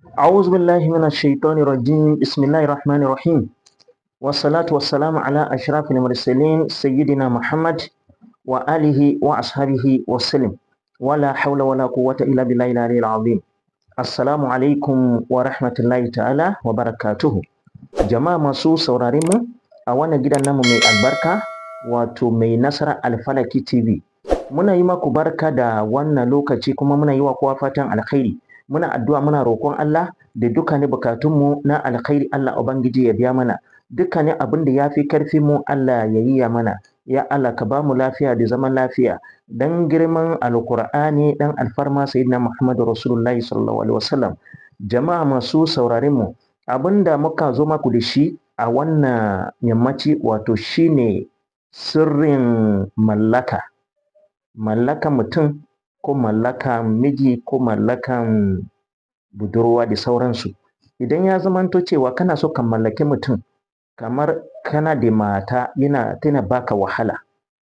أعوذ بالله من الشيطان الرجيم. بسم الله الرحمن الرحيم، والصلاة والسلام على أشرف المرسلين سيدنا محمد وآله وأصحابه وسلم، ولا حول ولا قوة إلا بالله العلي العظيم. السلام عليكم ورحمة الله تعالى وبركاته. Jama'a masu sauraren mu a wannan gidan namu mai albarka, wato Mai Nasara Alfalaki TV, muna yi maku barka da wannan lokaci, kuma muna yi wa kowa fatan alkhairi. Muna addu'a, muna roƙon Allah da dukkanin bukatunmu na alkhairi, Allah Ubangiji ya biya mana. Dukkanin abin da ya fi karfin mu, Allah ya yi ya mana. Ya Allah, ka ba mu lafiya da zaman lafiya dan girman Alkur'ani, dan alfarma Sayyidina Muhammadu Rasulullahi sallallahu alaihi wasallam. Jama'a masu sauraren mu, abin da muka zo maku da shi a wannan yammaci, wato shine sirrin mallaka, mallakan mutum ko mallakan miji ko mallakan budurwa da sauransu. Idan ya zamanto cewa kana so ka mallaki mutum, kamar kana da mata yana tana baka wahala,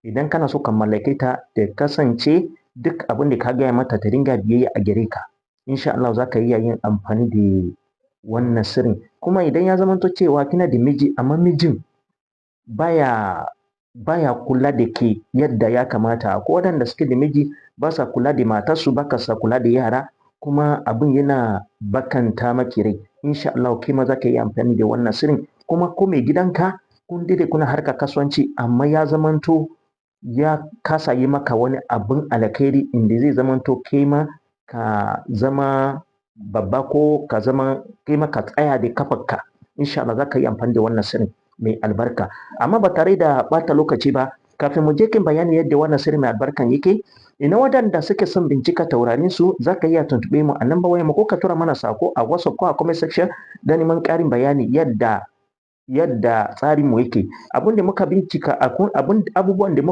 idan kana so ka mallake ta da kasance duk abin da ka gaya mata ta dinga biyayya a gare ka, insha Allah za ka iya yin amfani da wannan sirrin. Kuma idan ya zamanto cewa kina da miji, amma mijin baya kula da ke yadda ya kamata, ko waɗanda suke da miji ba sa kula da matarsu, ba sa kula da yara, kuma abin yana bakanta maki rai, insha Allah kai ma za ka yi amfani da wannan sirrin. Kuma ko mai gidanka kun dade kuna harkar kasuwanci, amma ya zamanto ya kasa yi maka wani abin alkhairi inda zai zamanto kai ma ka zama babba, ko ka zama kai ma ka tsaya da kafarka, insha Allah za ka yi amfani da wannan sirrin mai albarka. Amma ba tare da ɓata lokaci ba, kafin mu je kan bayani yadda wannan sirri mai albarkan yake, ina waɗanda suke son bincika taurarin su, za ka iya tuntuɓe mu a nan wayar mu, ko ka tura mana sako a WhatsApp ko a comment section don neman ƙarin bayani yadda tsarin mu yake. Abin da muka bincika, abun abubuwan da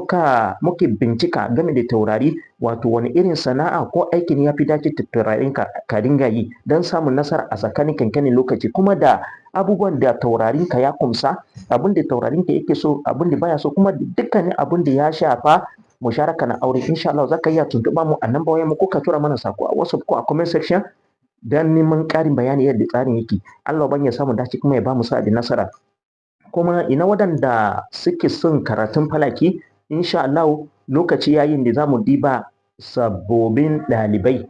muke bincika game da taurari, wato wani irin sana'a ko aikin ya fi dace da taurarin ka ka dinga yi don samun nasara a tsakanin kankanin lokaci, kuma da abubuwan da taurarin ka ya kumsa, abin da taurarin ka yake so, abin da baya so, kuma dukkanin abin da ya shafa musharaka na aure, insha Allah za ka iya tuntuɓa mu a nan wayar mu, ko ka tura mana sako a WhatsApp ko a comment section don neman ƙarin bayani yadda tsarin yake. Allah ban ya samu dace kuma ya ba mu sa'a da nasara. Kuma ina waɗanda suke son karatun falaki, insha Allah lokaci yayin da za mu diba sababbin ɗalibai.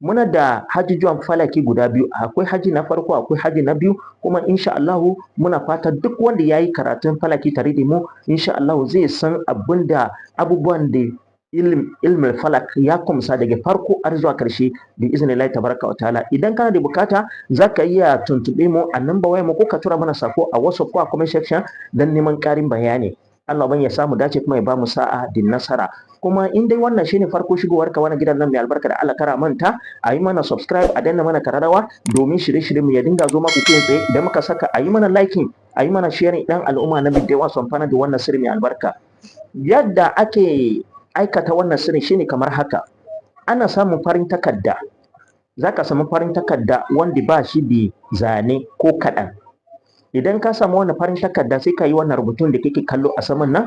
Muna da hajijuwan falaki guda biyu: akwai haji na farko, akwai haji na biyu. Kuma insha Allah muna fata duk wanda ya yi karatun falaki tare da mu, insha Allah zai san abin da abubuwan da ilmin falak ya kumsa daga farko har zuwa karshe, bi iznillahi tabaraka wa ta'ala. Idan kana da bukata, zaka iya tuntuɓe mu a namba wayar mu, ko ka tura mana sako a WhatsApp ko a comment section don neman ƙarin bayani. Allah ban ya samu dace kuma ya ba mu sa'a da nasara. Kuma in dai wannan shine farko shigowar ka wannan gidan nan mai albarka, da Allah kara manta a yi mana subscribe, a danna mana kararrawa domin shirye-shirye mu ya dinga zo maku kai tsaye idan muka saka. A yi mana liking, a yi mana sharing, dan al'umma na biddewa su amfana da wannan sirri mai albarka. Yadda ake aikata wannan sirri shine kamar haka: ana samun farin takarda, zaka samu farin takarda wanda ba shi da zane ko kaɗan. Idan ka samu wannan farin takarda, sai ka yi wannan rubutun da kake kallo a saman nan: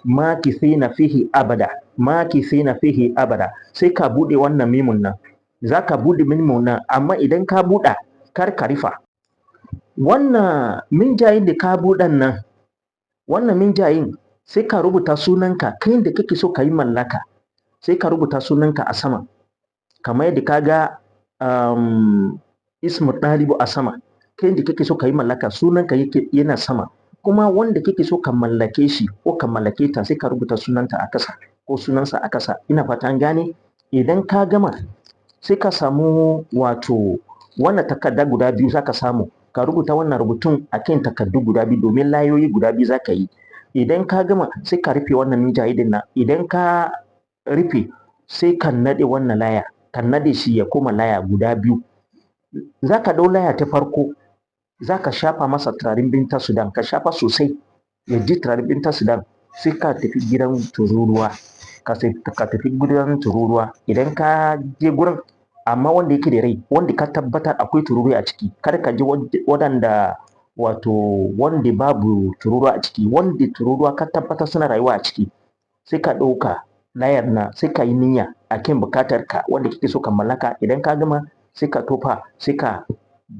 makithina fihi abada, makithina fihi abada. Sai ka bude wannan mimun nan, za ka bude mimun nan, amma idan ka buɗa, kar ka rufa wannan minjayin da ka buɗan nan. Wannan minjayin, sai ka rubuta sunanka, kai da kake so ka yi mallaka, sai ka rubuta sunanka a sama kamar yadda ka ga ismu ɗalibu a sama. Kai da kake so ka yi mallaka, sunanka yake yana sama. Kuma wanda kake so ka mallake shi ko ka mallake ta, sai ka rubuta sunanta a kasa ko sunansa a kasa. Ina fata an gane. Idan ka gama, sai ka samu wato wannan takarda guda biyu, za ka samu ka rubuta wannan rubutun a kan takardu guda biyu, domin layoyi guda biyu za ka yi. Idan ka gama, sai ka rufe wannan minjayi din nan. Idan ka rufe, sai ka naɗe wannan laya, ka naɗe shi ya koma laya guda biyu. Za ka ɗau laya ta farko, za ka shafa masa turaren Binta Sudan, ka shafa sosai ya ji turaren Binta Sudan. Sai ka tafi gidan tururuwa, ka tafi gidan tururuwa. Idan ka je gurin, amma wanda yake da rai, wanda ka tabbatar akwai tururuwa a ciki, kar ka je waɗanda wato wanda babu tururuwa a ciki, wanda tururuwa ka tabbatar suna rayuwa a ciki. Sai ka ɗauka layar nan, sai ka yi niyya a kan bukatar ka wanda kake so ka mallaka. Idan ka gama, sai ka tofa, sai ka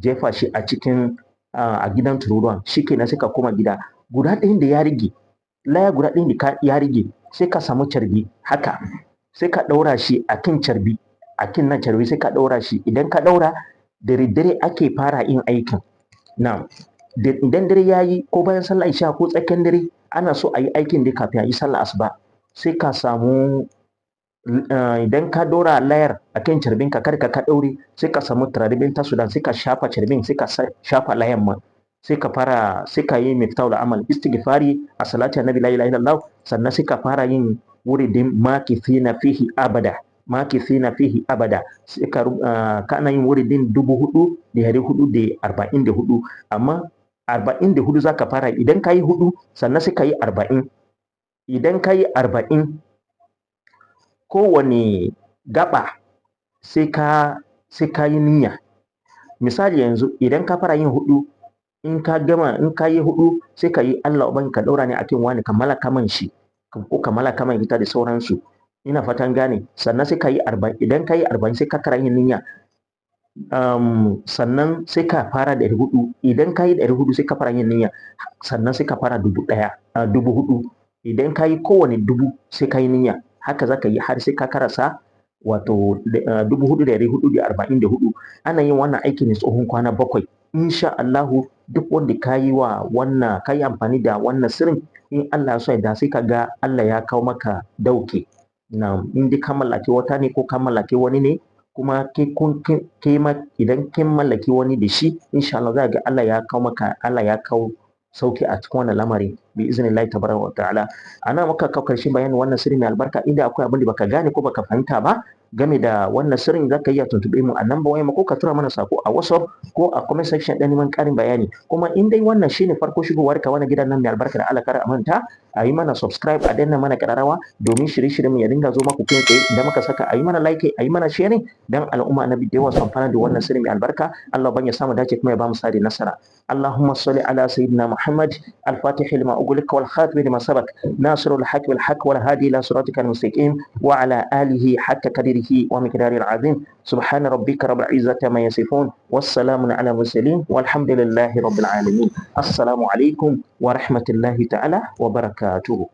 jefa shi a cikin a gidan tururuwan. Shikenan sai ka koma gida. Guda ɗayan da ya rage, laya guda ɗayan da ya rage, sai ka samu carbi haka, sai ka ɗaura shi a kan carbi, a kan nan carbi sai ka ɗaura shi. Idan ka ɗaura, da dare ake fara yin aikin. Na'am, idan dare ya yi ko bayan sallar isha ko tsakiyar dare, ana so a yi aikin dai kafin a yi sallar asuba. Sai ka samu, idan ka ɗora layar a kan carbin ka, kar ka ɗaure, sai ka samu turare binta sudan, sai ka shafa carbin, sai ka shafa layan ma, sai ka fara, sai ka yi miftahul amal, istighfari, a salati annabi, la ilaha illallah. Sannan sai ka fara yin wuridin makithina fihi abada, makithina fihi abada. Sai ka kana yin wuridin 4444, amma 44 za ka fara. Idan ka yi hudu, sannan sai ka yi 40. Idan ka yi 40, kowane gaba sai ka yi niyya. Misali yanzu, idan ka fara yin hudu, in ka gama, in ka yi hudu, sai ka yi Allah uban ka daura ne akan wani, ka malaka man shi ko ka malaka man ita da sauransu. Ina fatan gane. Sannan sai ka yi 40. Idan ka yi 40, sai ka kara yin niyya. Sannan sai ka fara 400. Idan ka yi 400, sai ka fara yin niyya. Sannan sai ka fara 1000, 4000. Idan ka yi kowane 1000, sai ka yi niyya. Haka za ka yi har sai ka karasa wato 4444. Ana yin wannan aiki ne tsohon kwana 7. Insha Allahu, duk wanda ka yi wa wannan, ka yi amfani da wannan sirrin, in Allah ya so da sai ka ga Allah ya kawo maka dauke. Na'am, in dai ka mallaki wata ne ko ka mallaki wani ne, kuma ke ma idan kin mallaki wani da shi, insha Allah za ga Allah ya kawo maka, Allah ya kawo sauki a cikin wannan lamari bi iznillahi tabaraka wa ta'ala. Ana muka kawo karshen bayanin wannan sirri mai albarka. Inda akwai abin da baka gane ko baka fahimta ba game da wannan sirrin, zaka iya tuntube mu a number wayar mu, ko ka tura mana sako a WhatsApp ko a comment section ɗin neman ƙarin bayani. Kuma in dai wannan shine farko shigowar ka wannan gidan nan mai albarka, da Allah kar a manta a yi mana subscribe, a danna mana ƙararrawa domin shirye-shiryen mu ya dinga zo maku kai tsaye idan muka saka. A yi mana like, a yi mana sharing dan al'umma annabi da yawa su amfana da wannan sirri mai albarka. Allah ban ya samu dace kuma ya ba mu sadi nasara. Allahumma salli ala sayyidina Muhammad al-Fatih lima ughliqa wal khatim lima sabaq nasirul haqq bil haqq wal hadi ila siratikal mustaqim wa ala alihi haqqa qadrihi wa miqdaril azim. Subhana rabbika rabbil izzati amma yasifun, wassalamun ala mursalin, walhamdulillahi rabbil alamin. Assalamu alaikum wa rahmatullahi ta'ala wa barakatuh.